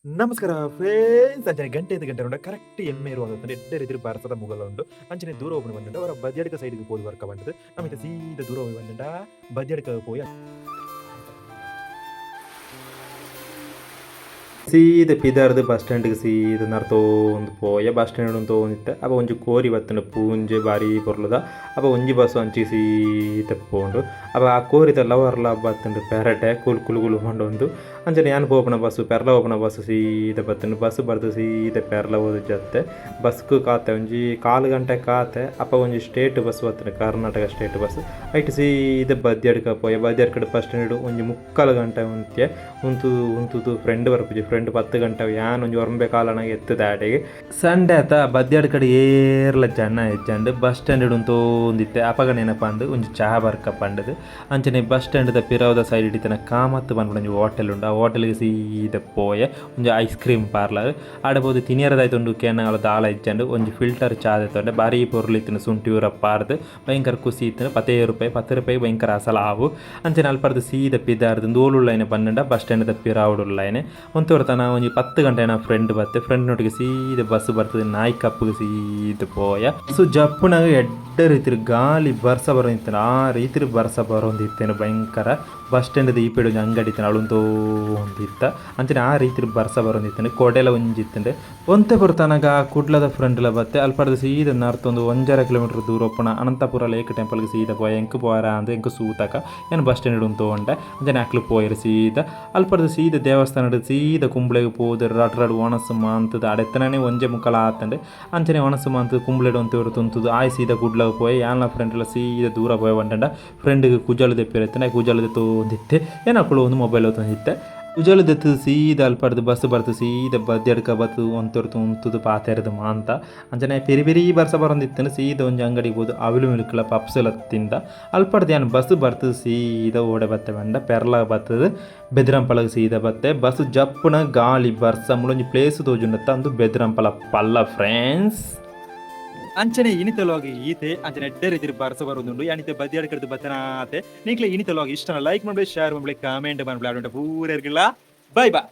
ನಮಸ್ಕಾರ ಫ್ರೆಂಡ್ಸ್. ಅಂಚನೆ ಗಂಟೆ ಐದು ಗಂಟೆ ಉಂಡು, ಕರೆಕ್ಟ್ ಎಮ್ಮೆ ಇರುವಂತ ಎಡ್ಡೆ ರೀತಿ ಬರ್ಸದ ಮುಗಲ ಉಂಡು. ಅಂಚನೆ ದೂರ ಓಪನ್ ಬಂದುಂಡು ಅವರ ಬದಿಯಡ್ಕ ಸೈಡ್ಗೆ ಪೋದು ವರ್ಕ ಬಂದದ್ದು. ನಮಗೆ ಸೀದಾ ದೂರ ಹೋಗಿ ಬಂದುಂಡ ಬದಿಯಡ್ಕ ಪೋಯ. ಸೀದ ಪಿದಾರ್ದು ಬಸ್ ಸ್ಟ್ಯಾಂಡ್ಗೆ ಸೀದ ನರ್ತೋಂದು ಪೋಯ. Bus stand ತೋಂದಿತ್ತೆ. ಅಪ ಒಂಜಿ ಕೋರಿ ಬತ್ತುಂಡು, ಪೂಂಜೆ ಬಾರಿ ಪೊರ್ಲುದ. ಅಪ ಒಂಜಿ ಬಸ್ ಅಂಚಿ ಸೀದ ಪೋಂಡು. ಅಪ ಆ ಕೋರಿದ ಲವರ್ಲ ಬತ್ತುಂಡು ಪೆರಟೆ ಕುಲ್ ಕುಲು ಕುಲು ಪಂಡೊಂದು. ಅಂಚನೆ ಯಾನ್ ಪೋಪುನ ಬಸ್ಸು, ಪೆರ್ಲ ಪೋಪುನ ಬಸ್ಸು ಸೀದ ಬತ್ತುಂಡು. ಬಸ್ಸು ಬರ್ದು ಸೀದ ಪೆರ್ಲ ಪೋದು ಜತ್ತೆ. ಬಸ್ಕ್ ಕಾತೆ, ಒಂಜಿ ಕಾಲು ಗಂಟೆ ಕಾತೆ. ಅಪ ಒಂಜಿ ಸ್ಟೇಟ್ ಬಸ್ ಬತ್ತುಂಡು, ಕರ್ನಾಟಕ ಸ್ಟೇಟ್ ಬಸ್. ಐಟ್ ಸೀದ ಬದ್ಯಡ್ಕ ಪೋಯೆ. ಬದ್ಯಡ್ಕಡ್ ಬಸ್ ಸ್ಟ್ಯಾಂಡ್ ಒಂಜಿ ಮುಕ್ಕಾಲು ಗಂಟೆ ಉಂತ್ಯೆ. ಉಂತುದು ಉಂತುದು ಫ್ರೆಂಡ್ ಬರ್ಪುಜಿ. ಫ್ರೆಂಡ್ 10 ಗಂಟೆ, ಯಾನ್ ಒಂಜಿ ಒರಂಬೆ ಕಾಲನಾಗ ಎತ್ತುದ ಆಡೆಗೆ. ಸಂಡೆ ಆತ, ಬದ್ಯಡ್ಕಡೆ ಏರ್ಲ ಜನ ಇಜ್ಜಂಡ್. Bus stand ಉಂತೊಂದಿತ್ತೆ. ಅಪಗ ನೆನಪಾಂಡ್, ಒಂಜಿ ಚಹಾ ಬರ್ಕ ಪಂಡದು. ಅಂಚನೆ ಬಸ್ ಸ್ಟ್ಯಾಂಡ್ ದ ಪಿರವುದ ಸೈಡ್ ಇತ್ತಿನ ಕಾಮತ್ ಪನ್ಪುನ ಒಂಜಿ ಹೋಟೆಲ್ ಉಂಡು. ಆ ಹೋಟೆಲ್ಗೆ ಸೀದ ಪೋಯೆ. ಒಂಜಿ ಐಸ್ ಕ್ರೀಮ್ ಪಾರ್ಲರ್. ಆಡೆ ಪೋದು ತಿನಿಯರದಾಯ್ತುಂಡು ಕೇನಗ ದಾಲ ಇಜ್ಜಂಡ್. ಒಂಜಿ ಫಿಲ್ಟರ್ ಚಾ ದೆತ್ತೊಂಡೆ. ಬಾರಿ ಪೊರ್ಲು ಇತ್ತಿನ, ಶುಂಠಿ ಊರ ಪಾರ್ದ್ ಭಯಂಕರ ಖುಷಿ ಇತ್ತಿನ. 15 ರೂಪಾಯಿ, 10 ರೂಪಾಯಿ ಭಯಂಕರ ಅಸಲ ಆವು. ಅಂಚನೆ ಅಲ್ಪರ್ದು ಸೀದ ಪಿದಾರ್ದು ಓಲುಳ್ಳೈನೆ ಪನ್ನಂಡ ಬಸ್ ಸ್ಟ್ಯಾಂಡ್ ದ ಪಿರಾವುಡುಳ್ಳೈನೆ. ಒಂತೊರ್ತನ ಒಂಜಿ 10 ಗಂಟೆ ಫ್ರೆಂಡ್ ಬತ್ತೆ. ಫ್ರೆಂಡ್ ನೊಟ್ಟಿಗೆ ಸೀದ ಬಸ್ ಬರ್ತದೆ ನಾಯ್ಕಪ್ಪಗೆ ಸೀದ ಪೋಯ. ಸೊ ಜಪ್ಪುನಾಗ ಎಡ್ಡೆ ರೀತಿ ಗಾಲಿ ಬರ್ಸ ಬರೋದಿತ್ತು. ಆ ರೀತಿ ಬರ್ಸ ಬರೋದಿತ್ತೇನು ಭಯಂಕರ. ಬಸ್ ಸ್ಟ್ಯಾಂಡ್ ಈ ಪೇಡು ಒಂಜಿ ಅಂಗಡಿ ಇತ್ತು, ಅಳುಂತೋಂದಿತ್ತ. ಅಂಚನೆ ಆ ರೀತಿ ಬರ್ಸ ಬರೋದಿತ್ತು. ಕೊಡೆಲ ಒಂಜಿ ಇತ್ತುಂಡು. ಒಂತೆ ಪೊರ್ತನಗ ಕುಡ್ಲದ ಫ್ರೆಂಡ್ಲ ಬತ್ತೆ. ಅಲ್ಪರ್ದು ಸೀದ ನರ್ತೊಂದು 1.5 ಕಿಲೋಮೀಟರ್ ದೂರ ಒಪ್ಪುನ ಅನಂತಪುರ ಲೇಕ್ ಟೆಂಪಲ್ಗೆ ಸೀದ ಪೋಯ. ಎಂಕ್ ಪೋರ ಅಂದ್ ಎಂಕ್ ಸೂತಕ. ಏನು ಬಸ್ ಸ್ಟ್ಯಾಂಡ್ ಉಂತೋಂಡೆ. ಅಂಚನೆ ಅಕ್ಲು ಪೋಯೆರ್ ಸೀದ. ಅಲ್ಪರ್ದು ಸೀದ ದೇವಸ್ಥಾನ, ಸೀದ ಕುಂಬ್ಳೆಗ್ ಪೋದು ರಡ್ ರಡ್ ಒಣಸು ಮಾಂತದ ಅಡೆತ್ತನೇ ಒಂಜೆ ಮುಕ್ಕಲ ಆತಂಡು. ಅಂಚನೆ ಒಣಸು ಮಾಂತದ ಕುಂಬ್ಳೆಡ್ ಒಂತೆ ತುಂತುದು ಆಯ್ ಸೀದ ಕುಡ್ಲಗ್ ಪೋಯೆ. ಯಾನ್ಲ ಫ್ರೆಂಡ್ಲ ಸೀದ ದೂರ ಪೋಯ. ಬಂಡಂಡ ಫ್ರೆಂಡ್ಗೆ ಕುಜಲ್ ದೆಪ್ಪಿರತ್ತನೆ, ಕುಜಲ್ ದೆತ್ತೊಂದಿತ್ತೆ. ಏನು ಅಕುಲು ಒಂದು ಮೊಬೈಲ್ ಹೊತ್ತೊಂದಿತ್ತೆ. ಕುಜಲ್ ದೆತ್ತದು ಸೀದ ಅಲ್ಪರ್ದು ಬಸ್ ಬರ್ತು ಸೀದ ಬದ್ಯಡ್ಕ ಬತ್ತು ಒಂತೊರ್ತು ಉಂತುದು ಪಾತೆರ್ದು ಮಾಂತ. ಅಂಚನೆ ಪೆರಿ ಪೆರಿ ಬರ್ಸ ಬರೊಂದಿತ್ತನು. ಸೀದ ಒಂಜಿ ಅಂಗಡಿಗೆ ಪೋದು ಅವಿಲು ಮಿಲ್ಕ್ಲ ಪಪ್ಸುಲ ತಿಂದ. ಅಲ್ಪರ್ದು ಯಾನ್ ಬಸ್ ಬರ್ತದೆ ಸೀದ ಓಡೆ ಬತ್ತೆ ಪಂಡ ಪೆರ್ಲ ಬತ್ತದು ಬೆದ್ರಂಪಲಗ್ ಸೀದ ಬತ್ತೆ. ಬಸ್ ಜಪ್ಪುನ ಗಾಳಿ ಬರ್ಸ ಮುಳೊಂಜಿ ಪ್ಲೇಸ್ ತೋಜುಂಡತ್ತ, ಅಂದು ಬೆದ್ರಂಪಲ ಪಲ್ಲ ಫ್ರೆಂಡ್ಸ್. ಅಂಚನೆ ಇನಿತಲೋಗಿ ಈತೆ. ಅಂಚನೆ ಎಡ್ಡೆ ರೀತಿ ಬರ್ಸ ಬರೋದುಂಡು. ಯಾನಿತೆ ಬದಿಯಡ್ಕಡ್ದು ಬತ್ತನಾತೆ. ನೀಕ್ಲೆ ಇನಿತಲೋಗಿ ಇಷ್ಟ ಲೈಕ್ ಮಾಡ್ಬೇಕು, ಶೇರ್ ಮಾಡ್ಬೇಕು, ಕಾಮೆಂಟ್ ಮಾಡ್ಬೇಕು. ಪೂರ ಬೈ ಬಾಯ್.